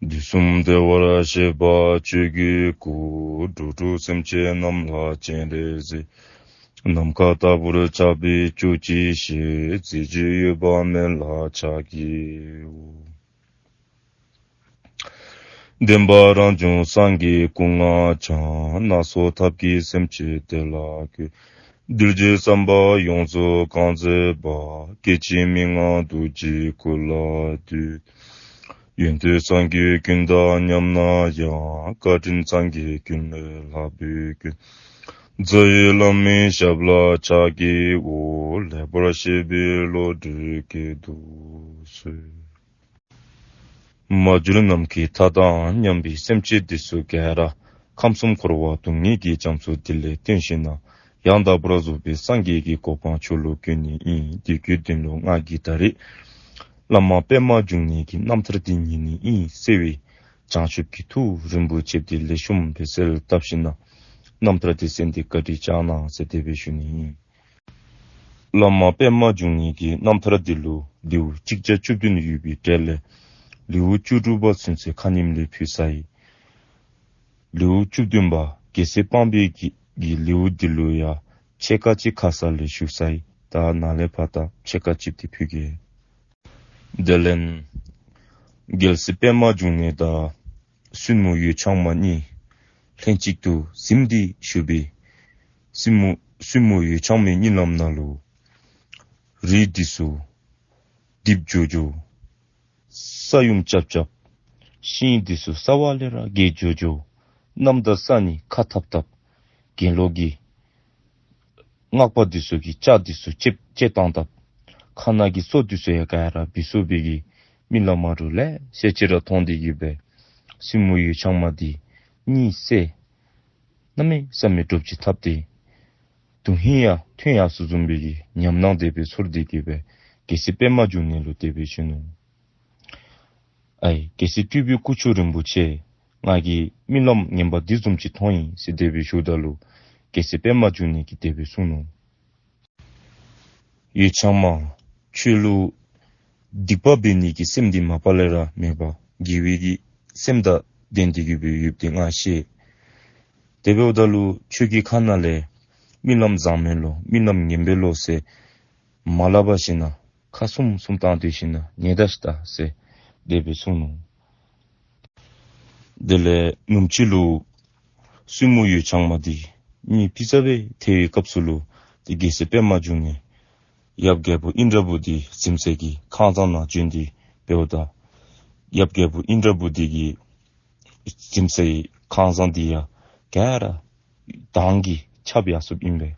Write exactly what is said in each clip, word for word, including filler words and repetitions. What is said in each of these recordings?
དུས་གསུམ་བདེ་བར་གཤེགས་པ་ཆོས་ཀྱི་སྐུ། འགྲོ་དྲུག་སེམས་ཅན་རྣམས་ལ་སྤྱན་རས་གཟིགས། ནམ་མཁའ་ལྟ་བུར་ཁྱབ་པའི་ཕྱོགས་ཀྱི་ཞིང་། གཟི་བརྗིད་གཡོ་བ་མེད་ལ་ཕྱག་བགྱིའོ། བདེན་པ་རང་བྱུང་སངས་རྒྱས་སྐུ་ལྔ་འཆང་། སྣ་ཚོགས་ཐབས་ཀྱིས་སེམས་ཅན་བདེ་ལ་བཀོད། གདུལ་བྱའི་བསམ་པ་ཡོངས་སུ་བསྐང་མཛད་པ། སྐྱེ་འཆི་མི་མངའ་རྡོ་རྗེའི་སྐུ་ལ་འདུད། ཡོན་ཏན་སངས་རྒྱས་ཀུན་དང་མཉམ་ན་ཡང་། བཀའ་དྲིན་སངས་རྒྱས་ཀུན་ལས་ལྷག་པའི་སྐུ། རྩ་བའི་བླ་མའི་ཞབས་ལ་ཕྱག་བགྱིའོ། ལེགས་པར་བཤད་པའི་བློ་གྲོས་བསྐྱེད་དུ་གསོལ། མ་གྱུར་ནམ་མཁའི་མཐའ་དང་མཉམ་པའི་སེམས་ཅན་འདི་ཚུ་ག་ར་ཁམས་གསུམ་འཁོར་བ་སྡུག་བསྔལ་གྱི་རྒྱ་མཚོ་འདི་ལས་བཏོན་ཞིནམ་ལས་ཡང་དག་པར་རྫོགས་པའི་སངས་རྒྱས་ཀྱི་གོ་འཕང་མཆོག་ལུ་བཀོད་ནི་ཨིན། དེ་གི་དོན་ལུ་ང་གིས་ད་རེས་བླ་མ་པདྨ་འབྱུང་གནས་ཀྱི་རྣམ་ཐར་འདི་ཉན་ནི་ཨིན་ཟེར་བའི་བྱང་ཆུབ་ཀྱི་ཐུགས་རིན་པོ་ཆེ་འདི་ལེགས་ཤོམ་སྦེ་གསལ་བཏབ་ཞིནམ་ལས་རྣམ་ཐར་འདི་གསན་ཏེ་བཀའ་དྲིན་བསྐྱང་གནང་ཟེར་དེ་སྦེ་ཞུ་ནི་ཨིན། བླ་མ་པདྨ་འབྱུང་གནས་ཀྱི་རྣམ་ཐར་འདི་ལུ་ལེའུ་གཅིག་བརྒྱ་བཅུ་བདུན་ཡོད་པའི་གྲས་ལས་ལེའུ་བཅུ་དྲུག་པ་ཚུན་ཚོད་ཁ་ཉིནམ་ལས་ཕུལ་ཚར་ཡི། ལེའུ་བཅུ་བདུན་པ་རྒྱལ་སྲས་སྤངས་པའི་གི་གི་ལེའུ་འདི་ལུ་ཡང་ཕྱེད་ཀ་ཅིག་ཁ་ཙ་ལས་ཞུ་ཚར་ཡི། ད་ནཱ་ལས་ཕར་ད་ཕྱེད་ཀ་ཅིག་འདི་ཕུལ་གེ། དེ་ལས་རྒྱལ་སྲས་པདྨ་འབྱུང་གནས་དང་བཙུན་མོ་འོད་འཆང་མ་གཉིས་ལྷན་ཅིག་ཏུ་གཟིམས་ཏེ་བཞུགས་པའི་བཙུན་མོ་བཙུན་མོ་འོད་འཆང་མའི་གཉིད་ལམ་ནང་ལུ་རི་འདི་ཚུ་རྡིབ་འགྱོ་འགྱོ། ས་ཡོམ་རྐྱབ་རྐྱབ། ཤིང་འདི་ཚུ་རྩ་བ་ལས་ར་འགྱེལ་འགྱོ་འགྱོ། གནམ་དང་ས་གཉིས་ཁ་འཐབ་འཐབ། གྱེན་ལོག་གི་སྔགས་པ་འདི་ཚུ་གིས་ལྕགས་འདི་ཚུ་བཅད་བཅད་བཏང་འཐབ། ཁ་ནང་གི་སོ་འདི་ཚུ་ཡང་ག་ར་འབུད་ཚུགས་པའི་གི་རྨི་ལམ་རུ་ལེ་ཤ་ཅིག་ར་མཐོང་སྟེ་གི་སྦེ་བཙུན་མོ་འོད་འཆང་མ་འདི་གཉིད་སད་གནམ་མེད་ས་མེད་འདྲོག་ཅིག་འཐབ་སྟེ་དོན་ཧིང་ཡང་ཐོན་ཡར་སོ་བཟུམ་པའི་གི་ཉམས་སྣང་དེ་སྦེ་ཚོར་ཏེ་གི་སྦེ་རྒྱལ་སྲས་པདྨ་འབྱུང་གནས་ལུ་དེ་སྦེ་ཞུ་ནུག། ཨའི་རྒྱལ་སྲས་སྤྲུལ་པའི་སྐུ་མཆོག་རིན་པོ་ཆེ། ང་གིས་རྨི་ལམ་ངན་པ་འདི་བཟུམ་ཅིག་མཐོང་ཡི་ཟེར་དེ་སྦེ་ཞུཝ་ད་ལུ་རྒྱལ་སྲས་པདྨ་འབྱུང་གནས་ཀྱིས་དེ་སྦེ་གསུངས་ནུག། འོད་འཆང་མ། ཁྱོད་ལུ་སྡིག་པ་འབད་ནི་གི་སེམས་འདི་མ་པ་ལས་ར་མེད་པར་དགེ་བའི་གི་སེམས་དང་ལྡན་ཏེ་གི་སྦེ་ཡོདཔ་འདི་ང་ཤེས། དེ་འབདཝ་ད་ལུ་ཁྱོད་ཀྱི་ཁ་ནང་ལས་རྨི་ལམ་བཟང་མས་ལོ་རྨི་ལམ་ངན་པས་ལོ་ཟེར་མ་སླབ་པར་ཞིནམ་ལས་ཁ་བསུམ་བསུམ་བཏང་སྟེ་ཞིནམ་ལས་ཉན་ད་ཤིག་ད་ཟེར་དེ་སྦེ་གསུངས་ནུག། དེ་ལས་ནུབ་ཕྱེད་ལུ་བཙུན་མོ་འོད་འཆང་མ་འདི་གཉིད་ཕི་ཙ་སྦེ་ཐལ་བའི་སྐབས་སུ་ལུ་ཏེ་རྒྱལ་སྲས་པདྨ་འབྱུང་གནས་ཡབ་རྒྱལ་པོ་ཨིནྡྲ་བྷུ་ཏི་གཟིམ་སའི་གི་ཁང་བཟང་ནང་བྱོན་ཏེ་འབདཝ་ད་ཡབ་རྒྱལ་པོ་ཨིནྡྲ་བྷུ་ཏི་གི་གཟིམ་སའི་ཁང་བཟང་འདི་ཡང་ག་ར་མདངས་ཀྱིས་ཁྱབ་ཡར་སོཔ་ཨིན་པས།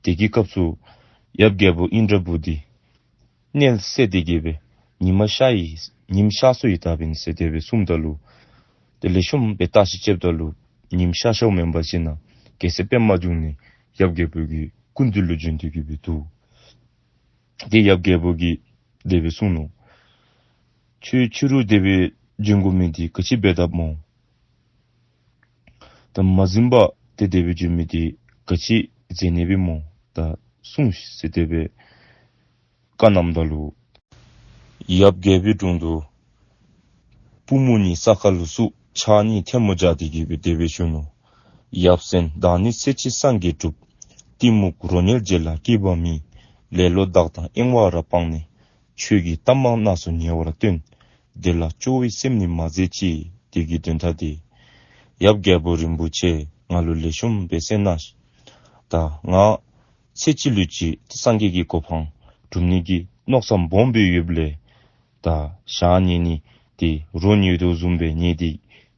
དེ་གི་སྐབས་སུ་ཡབ་རྒྱལ་པོ་ཨིནྡྲ་བྷུ་ཏི་མནལ་སད་དེ་གི་སྦེ་ཉིམ་ཤར་ཡི་ཉིམ་ཤར་སོ་ཡི་ད་འབདན་ཟེར་དེ་སྦེ་གསུངམ་ད་ལུ་ཏེ་ལེགས་ཤོམ་སྦེ་བརྟག་ཞིབ་རྐྱབ་ད་ལུ་ཉིམ་ཤར་ཤརཝ་མེན་པར་ཞིནམ་ལས་རྒྱལ་སྲས་པདྨ་འབྱུང་གནས་ཡབ་རྒྱལ་པོ་གི་སྐུ་མདུན་ལུ་བྱོན་ཏེ་གི་སྦེ་འདུག། ཏེ་ཡབ་རྒྱལ་པོ་གིས་དེ་སྦེ་གསུངས་ནུག། ཁྱོད་ཕྱི་རུ་དེ་སྦེ་བྱོན་དགོ་མི་འདི་ག་ཅི་འབད་དཔ་སྨོ། ད་མ་གཟིམ་པར་ཏེ་དེ་སྦེ་བྱོན་མི་འདི་ག་ཅི་མཛད་ནི་སྦེ་སྨོ། ད་གསུངས་ཤིག་ཟེར་དེ་སྦེ་བཀའ་གནངམ་ད་ལུ་ཡབ་རྒྱལ་པོའི་དྲུང་དུ་པུས་མོ་གཉིས་ས་ཁར་ལུ་བཙུགས་ཕྱག་གཉིས་ཐལ་མོ་སྦྱར་ཏེ་གི་སྦེ་དེ་སྦེ་ཞུ་ནུག། ཡབ་སེང་བདག་ནི་ཚེ་གཅིག་སངས་རྒྱས་སྒྲུབ། གཏི་མུག་རོ་ཉལ་བྱེད་ལ་སྐྱིད་པ་མེད། ལེ་ལོ་བདག་དང་གཡེང་བ་རབ་སྤངས་ནས། ཆོས་ཀྱི་གཏམ་མང་རྣམས་སུ་ཉེ་བར་སྟོན། དེ་ལ་སྐྱོ་བའི་སེམས་ནི་མ་མཛད་ཅིག། དེ་གི་དོན་དག་འདི་ཡབ་རྒྱལ་པོ་རིན་པོ་ཆེ་ང་ལུ་ལེགས་ཤོམ་སྦེ་གསན་གནང་ཤིག། ད་ང་ཚེ་གཅིག་ལུས་གཅིག་སངས་རྒྱས་ཀྱི་གོ་འཕང་སྒྲུབ་ནི་གི་མནོ་བསམ་སྦོམ་སྦེ་ཡོདཔ་ལས་ད་ཞག་ཉལ་ནི་འདི་རོ་ཉལ་དོ་བཟུམ་སྦེ་ཉལ་ཏེ་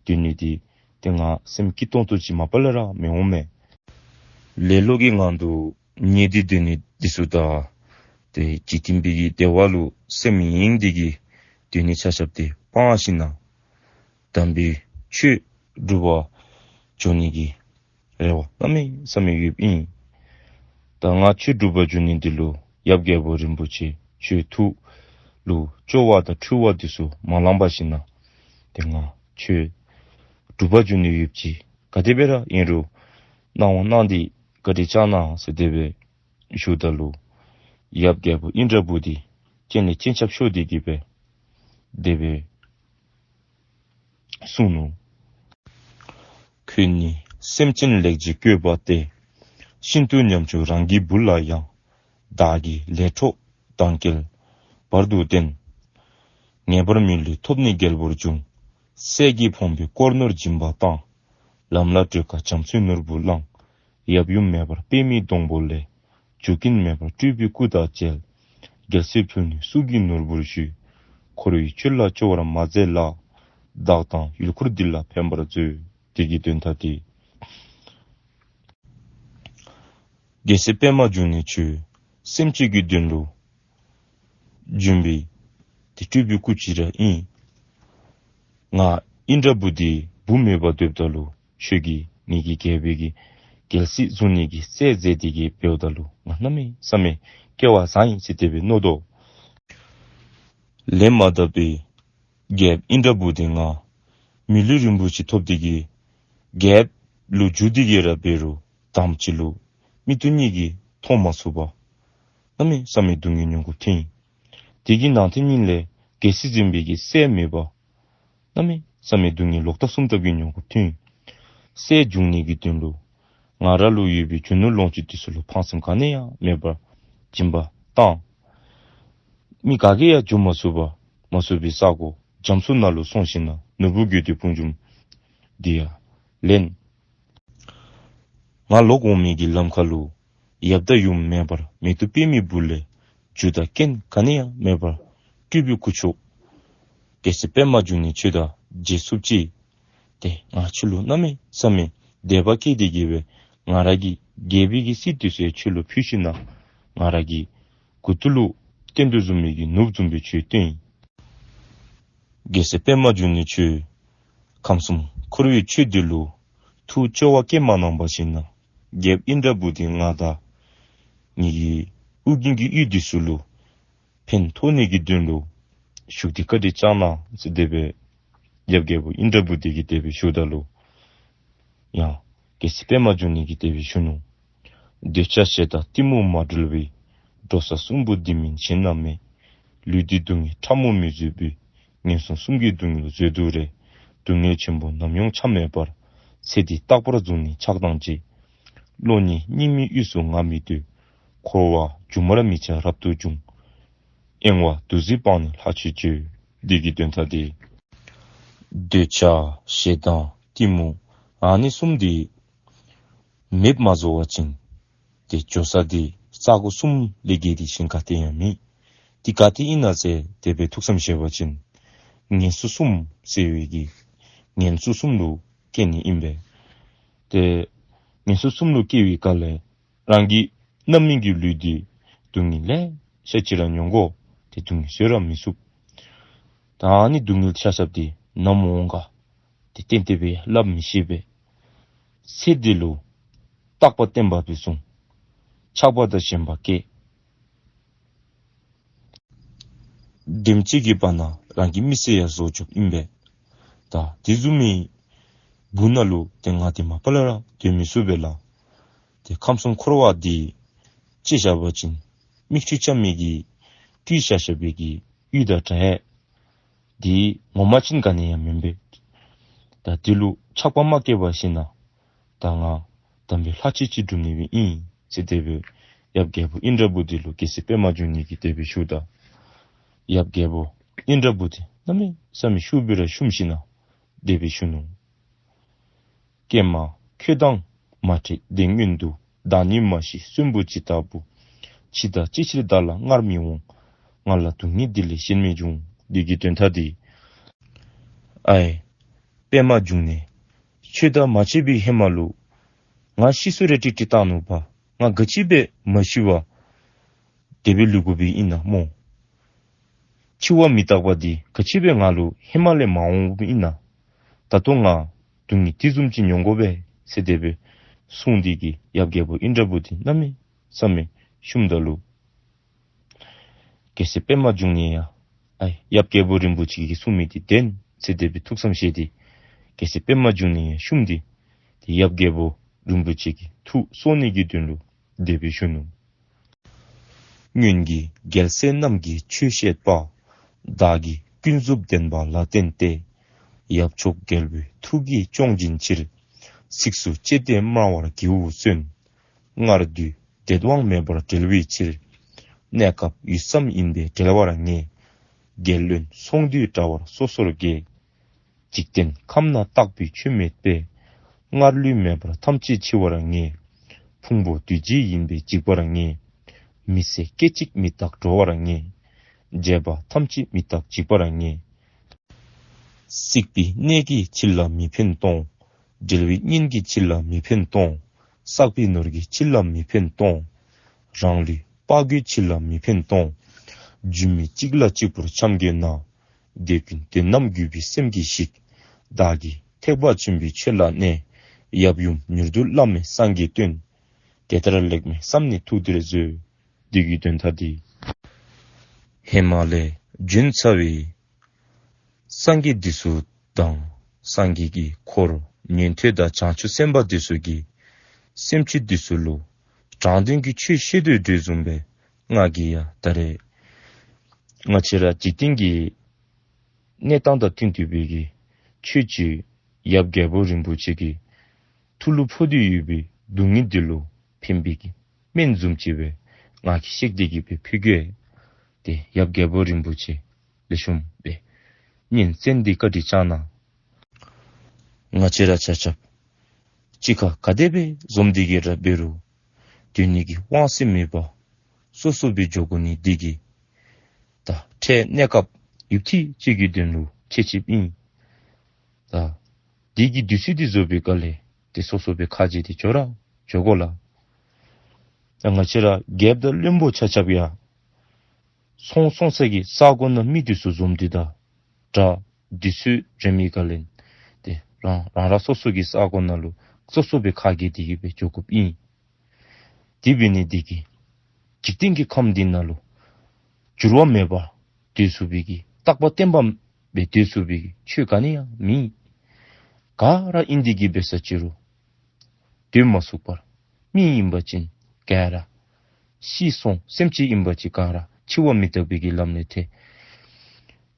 སྡོད་ནི་འདི་ཏེ་ང་སེམས་སྐྱིད་ཏོང་ཏོ་ཅིག་མ་པ་ལས་ར་མི་འོང་མས། ལེ་ལོ་གི་ངང་དུ་ཉལ་ཏེ་སྡོད་ནི་འདི་ཚུ་དང་ཏེ་འཇིག་རྟེན་པའི་གི་བདེ་བ་ལུ་སེམས་གཡེང་སྟེ་གི་སྡོད་ནི་ཆ་ཁྱབ་འདི་སྤང་ཞིནམ་ལས་དམ་པའི་ཆོས་སྒྲུབ་པར་འགྱོ་ནི་གི་རེ་བ་གནམ་མེད་ས་མེད་ཡོདཔ་ཨིན། ད་ང་ཆོས་སྒྲུབ་པར་འགྱོ་ནི་འདི་ལུ་ཡབ་རྒྱལ་པོ་རིན་པོ་ཆེ་ཁྱོད་ཐུགས་ལུ་སྐྱོ་བ་དང་འཁྲུལ་བ་འདི་ཚུ་མ་ལངས་པར་ཞིནམ་ལས་ཏེ་ང་ཆོས་སྒྲུབ་པར་འགྱོ་ནི་ཡོདཔ་ཅིག། ག་དེ་སྦེ་ར་ཨིན་རུང་གནང་བ་གནང་སྟེ་བཀའ་དྲིན་བསྐྱང་གནང་ཟེར་དེ་སྦེ་ཞུཝ་ད་ལུ་ཡབ་རྒྱལ་པོ་ཨིནྡྲ་བྷུ་ཏི་སྤྱན་ལས་སྤྱན་ཆབ་ཤོར་ཏེ་གི་སྦེ་དེ་སྦེ་ གསུངས་ནུག། ཁྱོད་ནི་སེམས་ཅན་ལེགས་བྱས་བཀོད་པ་སྟེ། ཤིན་ཏུ་ཉམ་ཆུང་རང་གི་བུ་ལ་ཡང་། བདག་གིས་ལས་འཕྲོ་དང་བསྐལ་བར་དུ་བསྟེན། ངེས་པར་མི་ལུས་ཐོབ་ནས་རྒྱལ་པོར་འབྱུང་། སྲས་ཀྱིས་ཕོངས་པའི་དཀོར་ནོར་སྦྱིན་པ་བཏང་། ལམ་ལ་བགྲོད་དཀའ་རྒྱ་མཚོའི་ནོར་བུ་བླངས། ཡབ་ཡུམ་མེད་པར་པདྨའི་སྡོང་པོ་ལས། རྒྱུ་རྐྱེན་མེད་པར་སྤྲུལ་པའི་སྐུ་དང་མཇལ། རྒྱལ་སྲིད་ཕུལ་ནས་སྲོག་གི་ནོར་བུར་ཞུས། འཁོར་བའི་ཆོས་ལ་སྐྱོ་བར་མ་མཛད་ལ། བདག་དང་ཡུལ་འཁོར་འདི་ལ་ཕན་པར་མཛོད། དེ་གི་དོན་དག་དེ། རྒྱལ་སྲས་པདྨ་འབྱུང་གནས་ཁྱོད་སེམས་ཅན་གྱི་དོན་ལུ་བྱོན་པའི་དེ་སྤྲུལ་པའི་སྐུ་ཅིག་ར་ཨིན། ང་ཨིནྡྲ་བྷུ་ཏི་བུ་མེད་པར་སྡོདཔ་ད་ལུ་ཁྱོད་ཀྱིས་ངེ་གི་རྒྱལ་པོའི་གི་རྒྱལ་སྲིད་བཟུང་ནི་གི་སྲས་མཛད་དེ་གི་འབདཝ་ད་ལུ་ང་གནམ་མེད་ས་མེད་སྐལ་བ་བཟང་ཡི་ཟེར་དེ་སྦེ་མནོ་དོ། ལན་མ་བཏབ་པར་རྒྱལཔོ་ཨིནྡྲ་བྷུ་ཏི་ང་མི་ལུས་རིན་པོ་ཆེ་ཐོབ་སྟེ་གི་རྒྱལཔོ་ལུ་འགྱུར་ཏེ་གི་ར་འབད་རུང་དང་པ་ཅིག་ལུ་མིག་ཏོ་གཉིས་ཀྱིས་མཐོང་མ་ཚུགས་པར་གནམ་མེད་ས་མེད་སྡུག་བསྔལ་མྱོང་དགོཔ་ཐོན་ཡི། དེ་གི་ནང་དེ་ཉིད་ལས་རྒྱལ་སྲིད་འཛིན་པའི་གི་སྲས་མེད་པར་གནམ་མེད་ས་མེད་སྡུག་བསྔལ་ལོག་ལྟ་གསུམ་ལྟབ་ཀྱིས་མྱོང་དགོཔ་ཐོན་ཡི། སྲས་འབྱུང་གནས་ཀྱི་དོན་ལུ་ང་ར་ལུ་ཡོད་པའི་རྒྱུ་ནོར་ལོངས་སྤྱོད་དེ་ཚུ་ལུ་ཕངས་སེམས་ག་ནི་ཡང་མེད་པར་སྦྱིན་པ་བཏང་། མི་ག་གིས་ཡང་འབྱོན་མ་ཚུགས་པར་མ་ཚུགས་པའི་ས་གོ་རྒྱ་མཚོ་ནང་ལུ་སོང་ཞིནམ་ན་ནོར་བུ་དགོས་འདོད་དཔུང་འཇོམས་འདི་ཡང་ལེན། ང་ལོག་འོང་མི་གི་ལམ་ཁ་ལུ་ཡབ་དང་ཡུམ་མེད་པར་མེ་ཏོག་པདྨའི་སྦུབས་ལས་རྒྱུ་དང་རྐྱེན་ག་ནི་ཡང་མེད་པར་སྤྲུལ་པའི་སྐུ་མཆོག་རྒྱལ་སྲས་པདྨ་འབྱུང་གནས་ཁྱོད་དང་མཇལ་ཚུགསཔ་ཅིག་ཏེ་ང་ཁྱོད་ལུ་གནམ་མེད་ས་མེད་དད་པ་སྐྱེས་ཏེ་གི་སྦེ་ང་ར་གི་རྒྱལ་པོའི་གི་སྲིད་དེ་ཚུ་ཡང་ཁྱོད་ལུ་ཕུལ་ཞིནམ་ན་ང་ར་གི་མགུ་ཏོ་ལུ་སྟོན་དོ་བཟུམ་མའི་གི་ནོར་བུ་བཟུམ་སྦེ་ཁྱོད་བཏོན་ཡི། རྒྱལ་སྲས་པདྨ་འབྱུང་གནས་ཁྱོད་ཁམས་གསུམ་འཁོར་བའི་ཆོས་འདི་ལུ་ཐུགས་སྐྱོ་བ་བསྐྱེད་མ་གནང་པར་ཞིནམ་ན་རྒྱལཔོ་ཨིནྡྲ་བྷུ་ཏི་ང་དང་ངེ་གི་ཨོ་རྒྱན་གྱི་ཡུལ་འདི་ཚུ་ལུ་ཕན་ཐོགས་ནི་གི་དོན་ལུ་བཞུགས་ཏེ་བཀའ་དྲིན་བསྐྱང་གནང་ཟེར་དེ་སྦེ་ཡབ་རྒྱལ་པོ་ཨིནྡྲ་བྷུ་ཏི་གིས་དེ་སྦེ་ཞུཝ་ད་ལུ་ཡང་རྒྱལ་སྲས་པདྨ་འབྱུང་གནས་ཀྱིས་དེ་སྦེ་ཞུ་ནུག། འདོད་ཆགས་ཞེ་སྡང་གཏི་མུག་མ་གྲོལ་བའི། འགྲོ་ས་གསུམ་པོ་འདི་མིན་གཞན་ན་མེད། ལུས་འདི་སྡུག་བསྔལ་ཕྲ་མོ་མི་བཟོད་པའི། ངན་སོང་གསུམ་གྱི་སྡུག་བསྔལ་བཟོད་དུ་རེ། སྡུག་བསྔལ་ཆེན་པོ་ནམ་ཡོང་ཆ་མེད་པར། ཚེ་འདི་རྟག་པར་བཟུང་ནས་ཆགས་སྡང་བྱེད། བློ་ནི་སྙིགས་མའི་དབུས་སུ་ང་མི་སྡོད། འཁོར་བ་སྒྱུ་མར་མི་བྱ་རབ་ཏུ་བྱུང་། གཡེང་བ་འདུ་འཛི་སྤངས་ནས་ལྷ་ཆོས་སྤྱོད། འདི་གི་དོན་དག་འདི། འདོད་ཆགས་ཞེ་སྡང་གཏི་མུག་ཨ་ནི་གསུམ་འདི་མེདཔ་མ་བཟོ་བ་ཅིན་ཏེ་འགྱོ་ས་འདི་ས་གོ་གསུམ་ལས་བརྒལ་ཏེ་གཞན་ག་ཏེ་ཡང་མེད། འདི་ག་ཏེ་ཨིན་ན་ཟེར་དེ་སྦེ་ཐུགས་བསམ་བཞེས་པ་ཅིན་ངན་སོང་གསུམ་ཟེར་བའི་གི་ངན་སོང་གསུམ་ལུ་སྐྱེ་ནི་ཨིན་པས། ཏེ་ངན་སོང་གསུམ་ལུ་སྐྱེ་བའི་སྐབས་ལས་རང་གི་རྣམ་སྨིན་གྱི་ལུས་འདི་སྡུག་བསྔལ་ལེ་ཤ་ཅིག་ར་མྱོང་དགོ། ཏེ་སྡུག་བསྔལ་བཟོད་ར་མི་ཚུགས། ད་ཨ་ནི་སྡུག་བསྔལ་ཆ་ཁྱབ་འདི་ནམ་འོང་ག་ཏེ་གཏན་གཏན་སྦེ་སླབ་མི་ཤེས་པས། ཚེ་འདི་ལུ་རྟག་པ་བརྟན་པ་སྦེ་བཟུང་། ཆགས་པ་དང་ཞེན་པ་བསྐྱེད། དེམ་ཅིག་གི་བར་ན་རང་གི་མི་ཚེ་ཡང་རྫོགས་འགྱོཝ་ཨིན་པས། ད་དེ་བཟུམ་མའི་སྦུག་ན་ལུ་ཏེ་ང་འདི་མ་པ་ལས་ར་སྡོད་མི་ཚུགས་པས་ལགས། ཏེ་ཁམས་གསུམ་འཁོར་བ་འདི་དཔྱེ་བཞག་པ་ཅིན་མིག་འཕྲུལ་རྐྱབ་མི་གིས་བཏུལ་བཞག་བཞག་པའི་གི་གཡུས་དང་འདྲ་ཡི། འདི་ངོ་མ་ཅིན་ག་ནི་ཡང་མེན་པས། ད་འདི་ལུ་ཆགས་པ་མ་སྐྱེས་པར་ཞིནམ་ན་ད་ང་དམ་པའི་ལྷ་ཆོས་ཅིག་སྒྲུབ་ནི་སྦེ་ཨིན་ཟེར་དེ་སྦེ་ཡབ་རྒྱལ་པོ་ཨིནྡྲ་བྷུ་ཏི་ལུ་རྒྱལ་སྲས་པདྨ་འབྱུང་གནས་ཀྱིས་དེ་སྦེ་ཞུཝ་ད་ཡབ་རྒྱལ་པོ་ཨིནྡྲ་བྷུ་ཏི་གནམ་མེད་ས་མེད་ཤུགས་སྦེ་ར་བཤུམས་ཞིནམ་ན་དེ་སྦེ་ཞུ་ནུག། ཀྱེ་མ་ཁྱོད་དང་མ་འཕྲད་དེ་སྔོན་དུ། བདག་ཉིད་མ་ཤེས་གསོན་པོ་ཇི་ལྟ་བུ། འཆི་བདག་ཅི་ཕྱིར་བདག་ལ་སྔར་མི་འོང་། ང་ལ་སྡུག་བསྔལ་འདི་ལས་གཞན་མི་འབྱུང་། འདི་གི་དོན་དག་འདི། ཨའི་པདྨ་འབྱུང་གནས། ཁྱོད་དང་མ་འཕྱད་པའི་ཧེ་མ་ལུ་ང་ཤི་སོང་ར་ཏེ་ཏེ་བཏང་ནུག་པ། ང་ག་ཅི་སྦེ་མ་ཤི་བར་དེ་སྦེ་ལུས་དགོཔ་ཨིན་ན་སྨོ། འཆི་བ་མི་རྟག་པ་འདི་ག་ཅི་སྦེ་ང་ལུ་ཧེ་མ་ལས་མ་འོངམ་ཨིན་ན། ད་ལྟོ་ང་སྡུག་བསྔལ་འདི་བཟུམ་ཅིག་མྱོང་དགོ་པས་ཟེར་དེ་སྦེ་གསུངས་ཏེ་གི་ཡབ་རྒྱལ་པོ་ཨིནྡྲ་བྷུ་ཏི་གནམ་མེད་ས་མེད་བཤུམ་ད་ལུ་རྒྱལ་སྲས་པདྨ་འབྱུང་གནས་ཡང་ཨའི་ཡབ་རྒྱལ་པོ་རིན་པོ་ཆེ་གིས་གསུངས་མི་འདི་བདེན་ཟེར་དེ་སྦེ་ཐུགས་བསམ་བཞེས་ཏེ་རྒྱལ་སྲས་པདྨ་འབྱུང་གནས་ཡང་བཤུམས་ཏེ་ཏེ་ཡབ་རྒྱལ་པོ་རིན་པོ་ཆེ་གི་ཐུགས་གསོ་ནི་གི་དོན་ལུ་དེ་སྦེ་ཞུ་ནུག། སྔོན་གྱི་རྒྱལ་སྲས་རྣམས་ཀྱིས་ཆོས་བཤད་པ། བདག་གིས་ཀུན་རྫོབ་བདེན་པ་ལ་བརྟེན་ཏེ། ཡབ་མཆོག་རྒྱལ་པོའི་ཐུགས་ཀྱིས་སྐྱོང་བྱིན་ཕྱིར། གཟིགས་སུ་བཅས་ཏེ་སྨྲ་བར་བགྱིའོ་གསོན། སྔར་དུས་འདོད་དབང་མེད་པར་བསྒྲལ་བའི་ཕྱིར། གནས་སྐབས་ཡུད་ཙམ་ཡིན་པས་བསྒྲལ་བར་ངེས། རྒྱལ་བློན་ཚོང་འདུས་འདྲ་བར་སོ་སོར་གྱེས། འཇིག་རྟེན་ཁམས་ན་རྟག་པའི་ཆོས་མེད་པས། སྔར་ལུས་མེད་པར་ཐམས་ཅད་འཆི་བར་ངེས། ཕུང་པོ་འདུས་བྱས་ཡིན་པས་འཇིག་པར་ངེས། མི་ཚེ་སྐད་ཅིག་མི་རྟག་འགྲོ་བར་ངེས། བྱས་པ་ཐམས་ཅད་མི་རྟག་འཇིག་པར་ངེས། བསྲེགས་པའི་གནད་ཀྱིས་འཆི་ལ་མི་ཕན་གཏོང་། འབྲལ་བའི་གཉེན་གྱིས་འཆི་ལ་མི་ཕན་གཏོང་། བསགས་པའི་ནོར་གྱིས་འཆི་ལ་མི་ཕན་གཏོང་། རང་ལུས་དཔའ་རྒོད་འཆི་ལ་མི་ཕན་གཏོང་། སྒྱུ་མའི་གཅིག་ལ་གཅིག་པུར་འཁྱམས་དགོས་ན། འདོད་ཀུན་དོན་རྣམས་གུས་པའི་སེམས་ཀྱིས་ཤིག། བདག་གིས་ཐེག་པ་ཆེན་པོའི་ཆོས་ལ་གནས། ཡབ་ཡུམ་མྱུར་དུ་བླ་མེད་སངས་རྒྱས་སྟོན། དེ་ལྟར་ལེགས་སྨྲས་བསམ་ནས་ཐུགས་དེར་མཛོད། འདི་གི་དོན་དག་འདི་ཧེ་མ་ལས་བྱོན་ཚར་བའི་སངས་རྒྱས་འདི་ཚུ་དང་སངས་རྒྱས་ཀྱི་འཁོར་ཉན་ཐོས་དང་བྱང་ཆུབ་སེམས་དཔའ་འདི་ཚུ་གིས་སེམས་ཅན་འདི་ཚུ་ལུ་དྲང་དོན་གྱི་ཆོས་བཤད་དོ་འདྲཝ་བཟུམ་སྦེ་ང་གིས་ཡང་ད་རེས་ང་བཅས་ར་འཇིག་རྟེན་གྱི་གནས་སྟངས་དང་མཐུན་ཏེ་སྦེ་གི་ཆོས་ཅིག་ཡབ་རྒྱལ་པོ་རིན་པོ་ཆེ་གི་ཐུགས་ལུ་ཕོག་སྟེ་ཡོད་པའི་སྡུག་བསྔལ་འདི་ལུ་ཕན་པའི་གི་སྨན་བཟུམ་ཅིག་སྦེ་ང་གིས་བཤད་དེ་གི་སྦེ་ཕུལ་གེ། ཏེ་ཡབ་རྒྱལ་པོ་རིན་པོ་ཆེ་ལེགས་ཤོམ་སྦེ་ཉན་གསན་ཏེ་བཀའ་དྲིན་བསྐྱང་གནང་། ང་བཅས་ར་ཆ་ཁྱབ་གཅིག་ཁར་ག་དེ་སྦེ་འཛོམས་ཏེ་གི་ར་འབད་རུང་སྡོད་ནི་གི་དབང་ཚད་མེད་པར་སོ་སོ་སྦེ་འགྱོ་དགོ་ནི་འདི་གིས་ད་འཕྲལ་གནས་སྐབས་ཡུདཔ་ཐེངས་ཅིག་གི་དོན་ལུ་ཁྱད་ཆེཝ་ཨིན། ད་འདི་གི་དུས་ཚོད་འདི་བཟོ་བའི་སྐབས་ལས་ཏེ་སོ་སོ་སྦེ་ཁ་འབྱལ་ཏེ་འགྱོ་ར་འགྱོ་དགོ་ལགས། ད་ང་བཅས་ར་རྒྱལཔོ་དང་བློན་པོ་ཆ་ཁྱབ་ཡང་སོང་སོང་ས་གི་ས་གོ་ནང་མི་འདི་ཚུ་འཛོམས་ཏེ་ད་དྲག་དུས་ཚོད་རན་མི་སྒང་ལས་ཏེ་རང་རང་ར་སོ་སོ་གི་ས་གོ་ནང་ལུ་སོ་སོ་སྦེ་ཁ་གྱེས་ཏེ་གི་སྦེ་འགྱོ་དགོཔ་ཨིན། དེ་འབད་ནི་འདི་གིས་འཇིག་རྟེན་གྱི་ཁམས་འདི་ནང་ལུ་འགྱུར་བ་མེད་པར་སྡོད་ཚུགས་པའི་གི་རྟག་པ་བརྟན་པ་སྦེ་སྡོད་ཚུགས་པའི་གི་ཆོས་ག་ནི་ཡང་མེད། ག་ར་ཨིན་ཏེ་གི་འབད་ས་ཅི་རུང་སྡོད་མ་ཚུགས་པར་མི་ཨིན་པ་ཅིན་ག་ར་ཤི་སོང་། སེམས་ཅན་ཨིན་པ་ཅིན་ག་ར་འཆི་བ་མི་རྟག་པའི་གི་ལམ་ལས་ཐལ།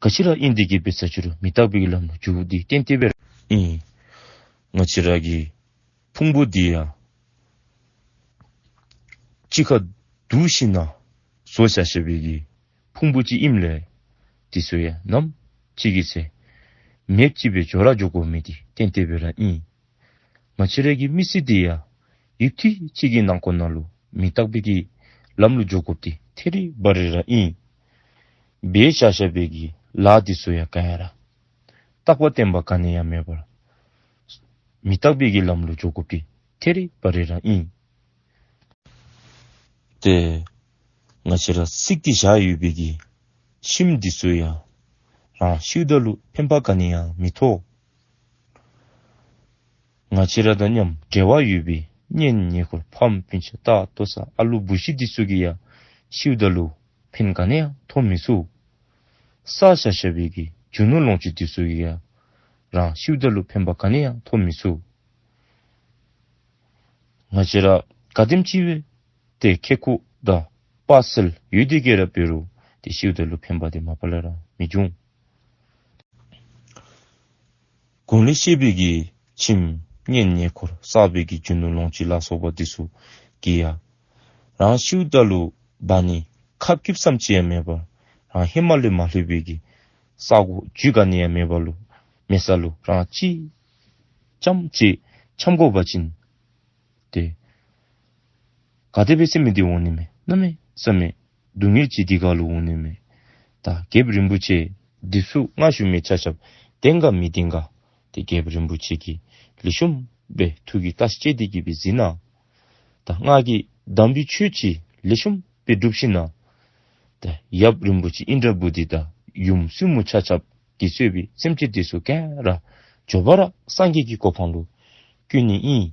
ག་ཅི་ར་ཨིན་ཏེ་གི་འབད་ས་ཅི་རུང་མི་རྟག་པའི་གི་ལམ་ལུ་འགྱོ་དགོཔ་འདི་གཏན་གཏན་སྦེ་ར་ཨིན། ང་བཅས་ར་གི་ཕུང་པོ་འདི་ཡང་གཅིག་ཁར་བསྡུ་ཞིན་ན་བཟོ་བཞག་བཞག་པའི་གི་ཕུང་པོ་ཅིག་ཨིནམ་ལས་འདི་ཚུ་ཡང་ནམ་ཅིག་གི་ཚེ་མེདཔ་ཅིག་སྦེ་འགྱོ་ར་འགྱོ་དགོ་མི་འདི་གཏན་གཏན་སྦེ་ར་ཨིན། ང་བཅས་ར་གི་མི་ཚེ་འདི་ཡང་ཡུདཔ་ཐེངས་ཅིག་གི་ནང་འཁོད་ནང་ལུ་མི་རྟག་པའི་གི་ལམ་ལུ་འགྱོ་དགོཔ་འདི་ཐད་རི་བ་རི་ར་ཨིན། འབད་བཞག་བཞག་པའི་གི་ལཱ་འདི་ཚུ་ཡང་ག་ར་རྟག་པ་བརྟན་པ་ག་ནི་ཡང་མེད་པར་མི་རྟག་པའི་གི་ལམ་ལུ་འགྱོ་དགོཔ་འདི་ཐད་རི་བ་རི་ར་ཨིན། ཏེ་ང་བཅས་ར་བསྲེགས་ཏེ་བཞག་ཡོད་པའི་གི་ཁྱིམ་འདི་ཚུ་ཡང་རང་ཤིཝ་ད་ལུ་ཕན་པ་ག་ནི་ཡང་མི་ཐོགས། ང་བཅས་ར་དང་མཉམ་འབྲེལ་བ་ཡོད་པའི་གཉེན་ཉེ་འཁོར་ཕམ་སྤུན་ཆ་ལྟོ་ཚང་ཨ་ལུ་བུ་གཞི་འདི་ཚུ་གིས་ཡང་ཤིཝ་ད་ལུ་ཕན་ག་ནི་ཡང་ཐོགས་མི་ཚུགས། བསགས་བཞག་བཞག་པའི་གི་རྒྱུ་ནོར་ལོངས་སྤྱོད་འདི་ཚུ་གིས་ཡང་རང་ཤིཝ་ད་ལུ་ཕན་པ་ག་ནི་ཡང་ཐོགས་མི་ཚུགས། ང་བཅས་ར་ག་དེམ་ཅིག་སྦེ་ཏེ་ཁེ་ཁུ་དང་དཔའ་རྩལ་ཡོད་དེ་གི་ར་འབད་རུང་ཏེ་ཤིཝ་ད་ལུ་ཕན་པ་འདི་མ་པ་ལས་ར་མི་འབྱུང་། གོང་ལས་བཤད་པའི་གི་ཁྱིམ་གཉེན་ཉེ་འཁོར་བསགས་པའི་གི་རྒྱུ་ནོར་ལོངས་སྤྱོད་ལ་སོགས་པ་འདི་ཚུ་གིས་ཡང་རང་ཤིཝ་ད་ལུ་འབག་ནི་ཁབ་སྐུདཔ་ཙམ་ཅིག་ཡང་མེད་པར་རང་ཧེ་མ་ལས་མ་ལྷོད་པའི་གི་ས་གོ་རྒྱུས་ག་ནི་ཡང་མེད་པ་ལུ་མེད་ས་ལུ་རང་གཅིག་རྐྱངམ་ཅིག་འཁྱམས་དགོ་པ་ཅིན་ཏེ་ག་དེ་སྦེ་ཟེར་མི་འདི་འོང་ནི་མས། གནམ་མེད་ས་མེད་སྡུག་བསྔལ་ཅིག་འདི་ཁར་ལུ་འོང་ནི་མས། ད་རྒྱལཔོ་རིན་པོ་ཆེ་འདི་ཚུ་ང་ཞུ་མི་ཆ་ཁྱབ་བདེན་ག་མི་བདེན་ག་ཏེ་རྒྱལཔོ་རིན་པོ་ཆེ་གིས་ལེགས་ཤོམ་སྦེ་ཐུགས་ཀྱིས་བརྟག་དཔྱད་དེ་གི་སྦེ་གཟིགས་གནང་། ད་ང་གིས་དམ་པའི་ཆོས་ཅིག་ལེགས་ཤོམ་སྦེ་སྒྲུབ་ཞིན་ན་ད་ཡབ་རིན་པོ་ཆེ་ཨིནྡྲ་བྷུ་ཏི་དང་ཡུམ་བཙུན་མོ་ཆ་ཁྱབ་ཀྱིས་གཙོས་པའི་སེམས་ཅན་འདི་ཚུ་ག་ར་མགྱོགས་པ་ར་སངས་རྒྱས་ཀྱི་གོ་འཕང་ལུ་བཀོད་ནི་ཨིན།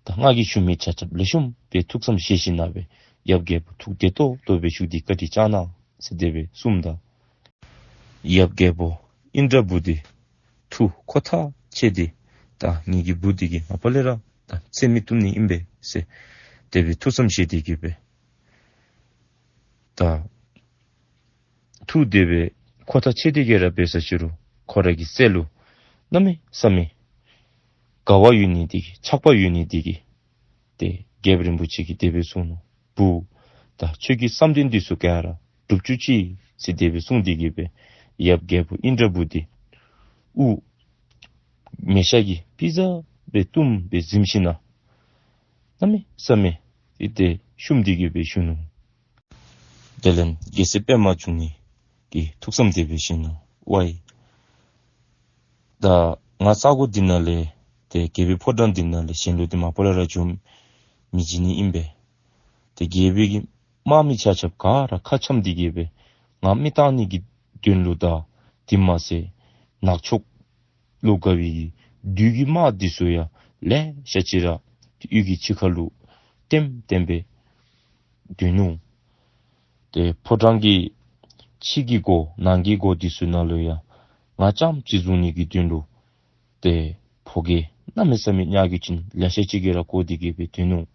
ད་ང་གིས་ཞུ་མི་ཆ་ཁྱབ་ལེགས་ཤོམ་སྦེ་ཐུགས་བསམ་བཞེས་ཞིན་ན་སྦེ་ཡབ་རྒྱལ་པོ་ཐུགས་བདེ་ཏོག་ཏོ་སྦེ་བཞུགས་ཏེ་བཀའ་དྲིན་བསྐྱང་གནང་ཟེར་དེ་སྦེ་གསུངམ་ད་ཡབ་རྒྱལ་པོ་ཨིནྡྲ་བྷུ་ཏི་ཐུགས་ཁོ་ཐག་ཆོད་དེ་ད་ངེ་གི་བུ་འདི་གིས་མ་པ་ལས་ར་ད་བཙལ་མི་བཏུབ་ནི་ཨིན་པས་ཟེར་དེ་སྦེ་ཐུགས་བསམ་བཞེས་ཏེ་གི་སྦེ་ད་ཐུགས་དེ་སྦེ་ཁོ་ཐག་ཆོད་དེ་གི་ར་འབད་ས་ཅི་རུང་ཁོ་ར་གི་སྲས་ལུ་ གནམ་མེད་ས་མེད་དགའ་བ་ཡོད་ནི་དེ་གིས་ཆགས་པ་ཡོད་ནི་དེ་གིས་ཏེ་རྒྱལཔོ་རིན་པོ་ཆེ་གིས་དེ་སྦེ་གསུངས་ནུག། བུ། ད་ཁྱོད་ཀྱི་བསམ་དོན་འདི་ཚུ་ག་ར་འགྲུབ་བཅུག་ཅིག་ཟེར་དེ་སྦེ་གསུངས་ཏེ་གི་སྦེ་ཡབ་རྒྱལཔོ་ཨིནྡྲ་བྷུ་ཏི་དབུ་མེ་ཤ་གིས་ཕྱེ་ས་སྦེ་བཏུམས་སྦེ་གཟིམས་ཞིནམ་ལས་གནམ་མེད་ས་མེད་ཏེ་བཤུམས་ཏེ་གི་སྦེ་བཞུགས་ནུག། དེ་ལས་རྒྱལ་སྲས་པདྨ་འབྱུང་གནས་ཀྱིས་ཐུགས་བསམ་དེ་སྦེ་བཞེས་ནུག། ཝའི། ད་ང་ས་གོ་འདི་ནང་ལས་ཏེ་རྒྱལ་པོའི་ཕོ་བྲང་འདི་ནང་ལས་གཞན་ལུ་ཏེ་མ་པ་ལས་ར་བྱོན་མི་བྱོན་ནི་ཨིན་པས། ཏེ་རྒྱལ་པོའི་གི་དམག་མི་ཆ་ཁྱབ་ག་ར་ཁ་འཆམས་ཏེ་གི་སྦེ་ང་མེ་བཏང་ནི་གི་དོན་ལུ་དང་དེ་མ་ཚད་ནག་ཕྱོགས་ལུ་དགའ་བའི་གི་བདུད་ཀྱི་དམག་འདི་ཚུ་ཡང་ལེ་ཤ་ཅིག་ར་ཡུལ་གྱི་ཕྱི་ཁ་ལུ་ལྟེམ་ལྟེམ་སྦེ་སྡོད་ནུག། ཏེ་ཕོ་བྲང་གི་ཕྱི་གི་སྒོ་ནང་གི་སྒོ་འདི་ཚུ་ནང་ལུ་ཡང་ང་རྐྱངམ་གཅིག་བཟུང་ནི་གི་དོན་ལུ་ཏེ་ཕོ་རྒྱས་གནམ་མེད་ས་མེད་ཉག་གི་ཅན་ལེ་ཤ་ཅིག་གིས་ར་བསྐོར་ཏེ་གི་སྦེ་སྡོད་ནུག།